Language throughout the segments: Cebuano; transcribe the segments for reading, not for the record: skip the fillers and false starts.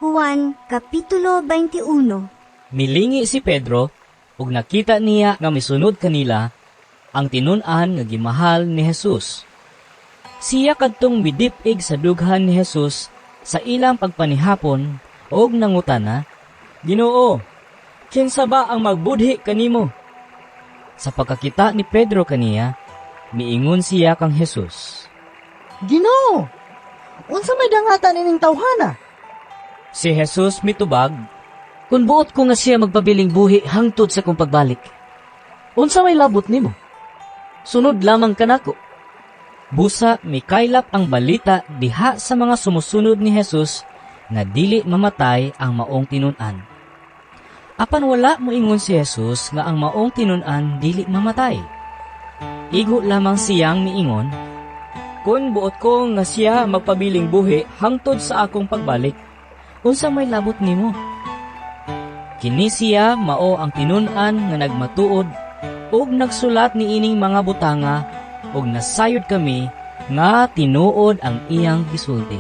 Juan Kapitulo 21. Milingi si Pedro ug nakita niya nga misunod kanila ang tinun-an nga gimahal ni Jesus. Siya kadtong midip-ig sa dughan ni Jesus sa ilang pagpanihapon ug nangutana, "Ginoo, kinsa ba ang magbudhi kanimo?" Sa pagkakita ni Pedro kaniya, miingon siya kang Jesus, "Ginoo, unsa may dangatan ining tawhana?" Si Jesus mitubag, "Kung buot ko nga siya magpabiling buhi hangtod sa kong pagbalik, unsa may labot nimo? Sunod lamang kanako." Busa mikaylap ang balita diha sa mga sumusunod ni Jesus nga dili mamatay ang maong tinun-an. Apan wala moingon si Jesus nga ang maong tinun-an dili mamatay. Igo lamang siyang miingon, "Kun buot ko nga siya magpabiling buhi hangtod sa akong pagbalik, unsa may labot nimo?" Kini siya mao ang tinun-an nga nagmatuod ug nagsulat niining mga butanga ug nasayod kami nga tinuod ang iyang gisulti.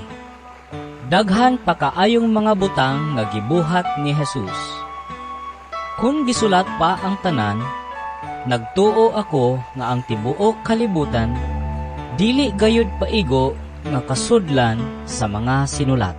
Daghan pa kaayong mga butang nga gibuhat ni Jesus. Kung gisulat pa ang tanan, nagtuo ako nga ang tibuok kalibutan dili gayud paigo nga kasudlan sa mga sinulat.